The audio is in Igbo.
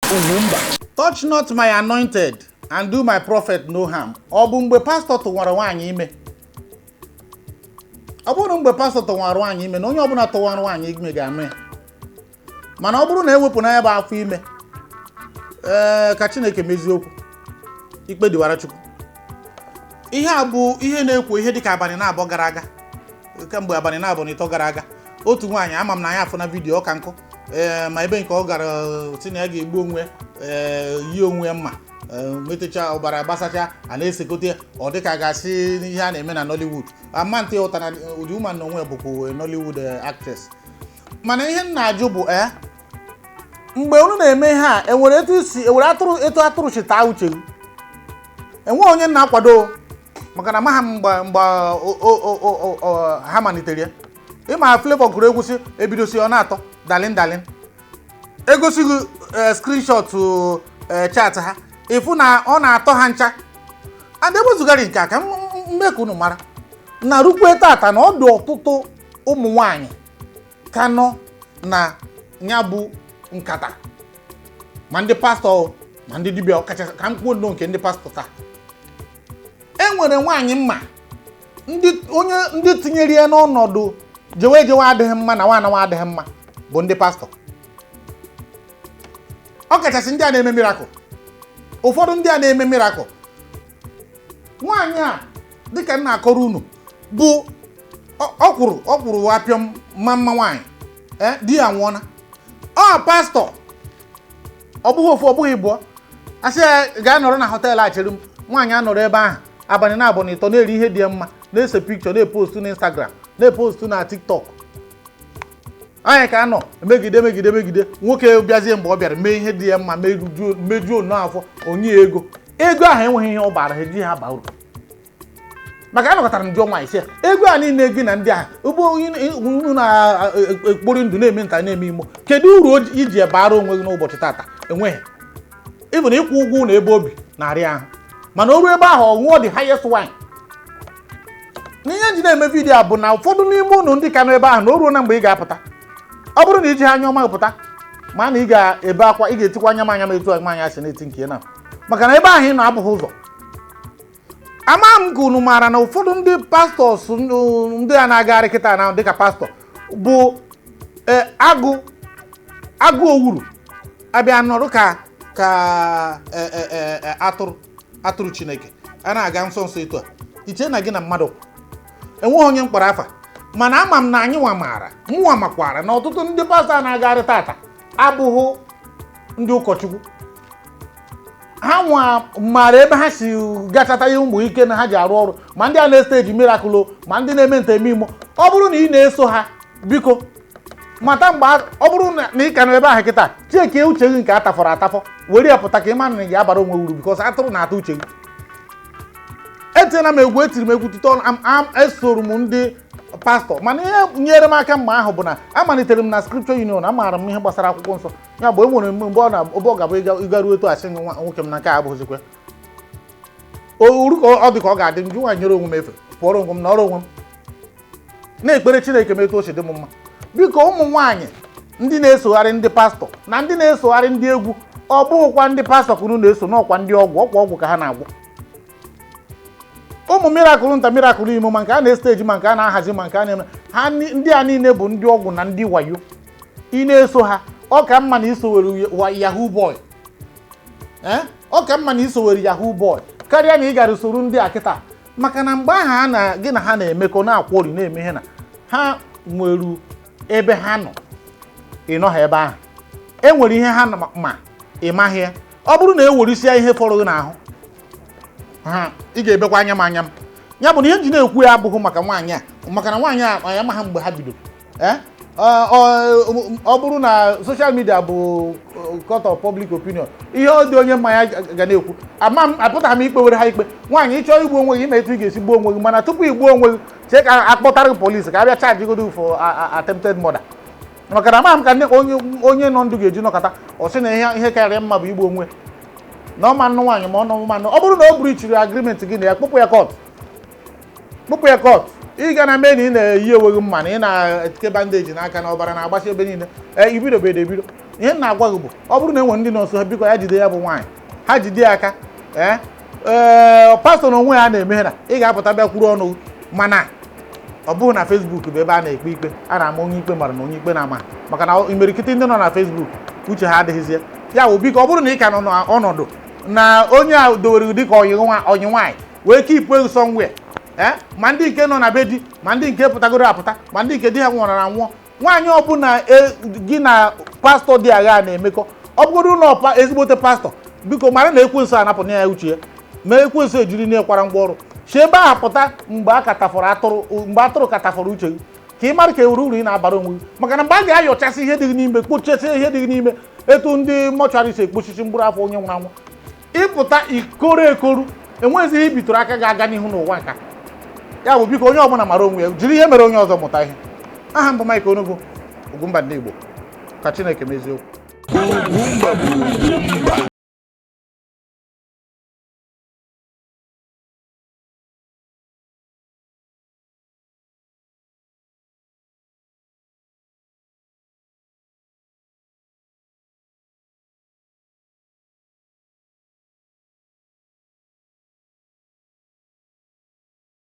Ugwumba. Touch not my anointed and do my prophet no harm. Ọ bụ mgbe pastọ tụwara nwaanyị ime? Ọ bụrụ mgbe pastọ tụwara nwaanyị ime, na onye ọbụla tụwara nwaanyị ime ga-anụ ya. Mana ọ bụrụ na ewepụ na ya bụ afọ ime, ee, ka Chineke mezie okwu, ikpe dịwara Chukwu. Ihe a bụ ihe na-ekwo ihe dịka abalị na-abụọ gara aga, kemgbe abalị na-abụọ na ịtọ gara aga. Otu nwaanyị ama m na ya afụ na vidiyo ọka nkụ, ee, ma ebe nke ọ gara si na ya ga-egbu onwe, ee, yi onwe ya mma, metecha ọbara gbasacha, a na-esekote ya, ọ dịka ga-asị ihe a na-eme na Nollywood. Ama ntị ụta na ụdị woman na onwe bụkwa Nollywood actress. Mana ihe m na-ajụ bụ, ee, mgbe unu na-eme ihe a, enwere etu isi enwere atụrụ, etu atụrụ si taa uche gị? Enweghị onye na-akwado, maka na amaghị m mgbe ha malitere ya. Ịma Flavour gụrụ egwu si ebidosi ọ na-atọ darling darling, egosighị screenshot chat ha, ịfụ na ọ na-atọ ha ncha. And ewezugharị nke a, ka m mee ka unu mara na rukwe tata na ọ dị ọtụtụ ụmụ nwanyị ka nọ na ya bụ nkata, ma ndị pastọ ma ndị dibịa. Kachasị ka m kwuo nnọọ nke ndị pastọ taa. E nwere nwaanyị mma ndị onye ndị tinyere ya n'ọnọdụ jewe jewe adịghị mma na nwa anawa adịghị mma bụ ndị pastọ, ọ kachasị ndị a na-eme miracle. Ụfọdụ ndị a na-eme miracle. Nwaanyị a, dịka m na-akọrọ unu, bụ ọ kwụrụ apịọm mma mma nwaanyị, ee, di ya nwụọna. Ọ pastọ, ọ bụghị ofu, ọ bụghị ịbụọ, asị ya gaa nọrọ na hotel a chere m. Nwaanyị anọrọ ebe ahụ abalị na abụọ na ịtọ, na-eri ihe dị ya mma, na-ese pikchọ, na-epostu na Instagram, na-epostu na TikTok. Anyị ka anọ megide megide megide. Nwoke bịazie, mgbe ọ bịara mee ihe dị ya mma, mejuo nnọọ afọ, onye ya ego. Ego ahụ enweghị ihe ọ bara ha, eji ha baa uru, maka anọkọtara m jụọ nwaanyị sị ya, ego a niile gị na ndị ahụ ugbo unu na-ekpori ndụ, na-eme nta, na-eme imo, kedu uru iji bara onwe gị n'ụbọchị tata? Enweghị ịbụ na ịkwụ ụgwọ ụlọ ebe obi na-arị ahụ, mana o ruo ebe ahụ, ọ ṅụọ the highest wine. N'ihe nji na-eme vidiyo a bụ na ụfọdụ n'ime unu ndị ka nọ ebe ahụ, na o ruo na mgbe ị ga-apụta, ọ bụrụ na iji ha anya ọma pụta, ma na ị ga-ebe akwa, ị ga-etikwa anya m anya m etu a nwaanyị asị na-eti nke ya na, maka na ebe ahụ ị nọ abụghị ụzọ. Ama m ka unu maara na ụfọdụ ndị pastors ndị a na-agagharị kịta na dịka pastọ bụ agụ agụ owuru abịa nọrọ ka atụrụ atụrụ Chineke a na-aga nsọ nsọ etu a. Iche na gị na mmadụ enweghị onye mkpọrọ afa, mana ama m na anyị nwa maara, mụnwa makwara na ọtụtụ ndị pastọ a na-agagharị tata abụghị ndị ụkọchukwu. Ha nwa maara ebe ha si gachata ihe ụmụ ike na ha ji arụ ọrụ, ma ndị a na-esteji miracle, ma ndị na-eme nteme imo. Ọ bụrụ na ị na-eso ha, biko mata mgbe ọ bụrụ na ị ka nọ ebe ahụ kịta, chekie uche gị nke a tafọrọ atafọ, were ya pụta ka ị mara na ị ga-abara onwe uru, because atụrụ na-ata uche gị. Etinyela m egwu, etiri m egwu tutu esoro m ndị pastọ. Mana ihe nyere m aka mgbe ahụ bụ na amalitere m na Scripture Union. Amaara m ihe gbasara akwụkwọ nsọ. Ya bụ, enwere m mgbe ọ na ebe ọ ga-abụ ịgaruo etu asị gị, nwoke m, na nke a abụghịzikwa oru ka ọ dị ka ọ ga-adị m. Jụ nwaanyị, nyere onwe m efe, pụọrọ onwe m, nọrọ onwe m, na-ekpere Chineke m etu o si dị m mma. Biko, ụmụ nwaanyị ndị na-esogharị ndị pastọ na ndị na-esogharị ndị egwu, ọ bụghịkwa ndị pastọ ka unu na-eso n'ọkwa ndị ọgwụ, ọkwa ọgwụ ka ha na-agwọ. Ụmụ miracle nta, miracle imo, ma nke a na-esteji, ma nke a na-ahazi, ma nke a na-eme ha, ndị a niile bụ ndị ọgwụ na ndị wayo. Ị na-eso ha, ọ ka mma na isowere yahoo boy. Ee, ọ ka mma na isowere yahoo boy karịa na ị gara usoro ndị a kịta, maka na mgbe ahụ ha na gị na ha na-emekọ, na-akwọri, na-eme ihe na ha nwere ebe ha nọ, ị nọ ha ebe ahụ. E nwere ihe ha ma ị maghị ya. Ọ bụrụ na e werisia ihe fọrọ gị n'ahụ ha, ị ga-ebekwa anya m anya m. Ya bụ na ihe nji na-ekwu ya abụghị maka nwaanyị a, maka na nwaanyị a, anyị amaghị mgbe ha bidoro. Ee, ọ bụrụ na social media bụ court of public opinion, ihe ọ dị onye mmanya ga na-ekwu, ama m apụtaghị m ikpe were ha ikpe. Nwaanyị, ịchọọ igbu onwe gị, ime etu ị ga-esi gbuo onwe gị, mana tupu igbuo onwe gị, chee ka akpọtara gị polisi ka a bịa charge godo for attempted murder, maka na amaghị m ka ndị onye nọ ndụ ga-eji nọkọta ọ sị na ihe karịrị mma bụ igbu onwe na ọma nnụ nwaanyị, ma ọ nọ mma nụ. Ọ bụrụ na o burichiri agreement gị na ya, kpụpụ ya court, kpụpụ ya court. Ị ga na mee na ị na-eyi onwe gị mma, na ị na-etike bandage n'aka, na ọbara na-agbasi ebe niile. Ee, ibidobedo ebido. Ihe m na-agwa gị bụ, ọ bụrụ na e nwere ndị nọ nso ha, biko ya jide ya bụ nwaanyị, ha jide ya aka. Ee, pastọ na onwe ya na-emeghe na ị ga-apụta bịa kwuru ọnụ, mana ọ bụghị na Facebook bụ ebe a na-ekpe ikpe, a na-ama onye ikpe mara na onye ikpe na-ama, maka na imerikiti ndị nọ na Facebook uche ha adịghịzi ya. Bụ biko, ọ bụrụ na ị ka nọ n'ọnọdụ na onye a dowere gị dịka ọyị nwaanyị wee keep ego somewhere, ee, ma ndị nke nọ na be di, ma ndị nke pụtagoro apụta, ma ndị nke di ha nwụrụ anwụọ, nwaanyị ọbụla gị na pastọ dị agha na-emekọ, ọ bụgodu na ọpa ezigbote pastọ, biko mara na ekwensu anapụ na ya uche ya, ma ekwensu ejiri na-ekwara ngwa ọrụ si ebe ahụ pụta. Mgbe a katafọrọ atụrụ, mgbe atụrụ katafọrọ uche gị, ka ị mara ka ewuru uru ị na-abara onwe gị, maka na mgbe a ga-ayọchasị ihe dị gị n'ime, kpochasị ihe dị gị n'ime, etu ndị mortuary si ekpochichi mkpụrụ afọ onye nwụrụ anwụ, ịpụta ikoro ekoru, enweghịzi ihe ibitụrụ aka ga-aga n'ihu n'ụwa nka ya. Bụ biko, onye ọbụla mara onwe ya, jiri ihe mere onye ọzọ mụta ihe. Aha m bụ Mike Onugbu, Ugwumba ndị Igbo. Ka Chineke mezie okwu. Ugwumba bụ Ugwumba.